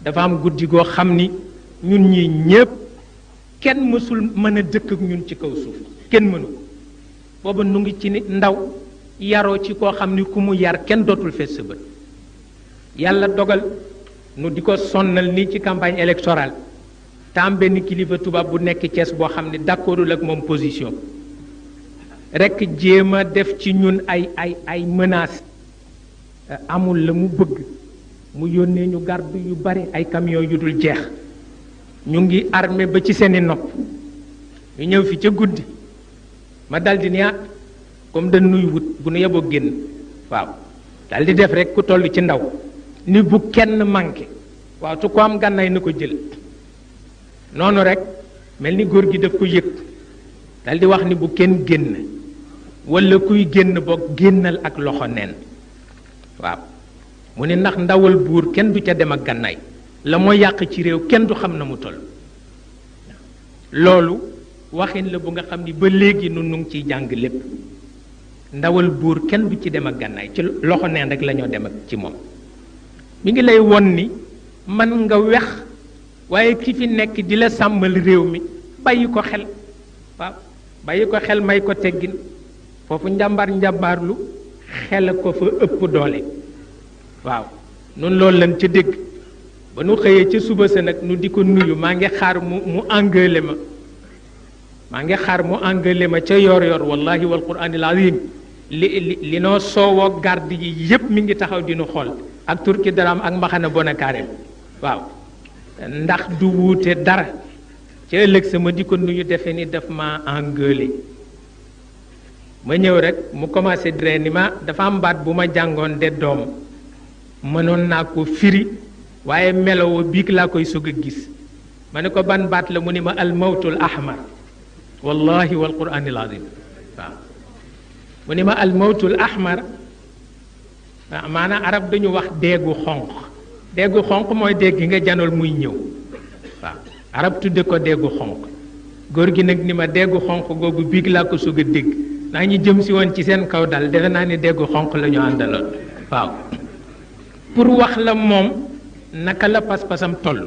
dafa am guddi goo xam ni ñun ñi ñépp kenn mësul mën a dëkk ak ñun ci kaw suuf kenn mënu booba nu ngi ci ni ndaw yaroo ci koo xam ni ku mu yar kenn dootul fees sa bët yàlla dogal nu di ko sonnal nii ci campagne électorale te am benn kilifa tubaab bu nekk Cees boo xam ne d'accordul ak moom position rekk jéem a def ci ñun ay menaces amul la mu bëgg mu yónnee ñu garde yu bare ay camion yu dul jeex ñu ngi armé ba ci seeni nopp ñu ñëw fi ca guddi ma daldi ni comme dañ nuy wut bu nu yeboo génn waaw daldi def rek ku toll ci ndaw ni bu kenn manqué waaw su ko am gànnaay na ko jël noonu rek mel ni góor gi daf ko yëg daldi wax ni bu kenn génn walla kuy génn boog génnal ak loxo neen waaw mu ne ndax ndawal buur kenn du ca dem ak gànnaay la moo yàq ci réew kenn du xam na mu toll loolu waxin la bu nga xam ni ba léegi nu ngi ciy jàng lépp ndawal buur kenn du ci dem ak gànnaay ci loxo neen rek la ñoo dem ak ci moom mi ngi lay won ni man nga wex waaye ki fi nekk di la sàmmal réew mi bàyyi ko xel waaw bàyyi ko xel may ko teggin foofu njàmbaarlu xel ko fa ëpp doole waaw noonu loolu lan ca dégg ba nu xëyee ca suba sa nag nu di ko nuyu maa ngi xaar mu engële ma maa ngi xaar mu engële ma ca yor wallahi wal quraanil azim li noo soowoo garde yi yépp mi ngi taxaw di nu xool ak turki daraam ak mbaxana bonakaarem waaw ndax du wuute dara ca ëllëg sama di ko nuyu defe ni daf ma engële ma ñëw rek mu commencé dire ni ma dafa am baat bu ma jàngoon de doom mënoon naa ko firi waaye melowo biig laa koy sog a gis ma ne ko ban baat la mu ni ma al mawtul ahmar wallahi wal quraanil azim waaw mu ni ma al mawtul ahmar maanaam arab dañu wax deegu xonq mooy dégg nga janool muy ñëw waaw arab tudde ko deegu xonq góor gi nag ni ma deegu xonq googu biig laa ko sog a dégg ndax ñu jëm si woon ci seen kaw dal defe naa ni déggu xonq la ñu àndaloon waaw pour wax la moom naka la pas-pasam toll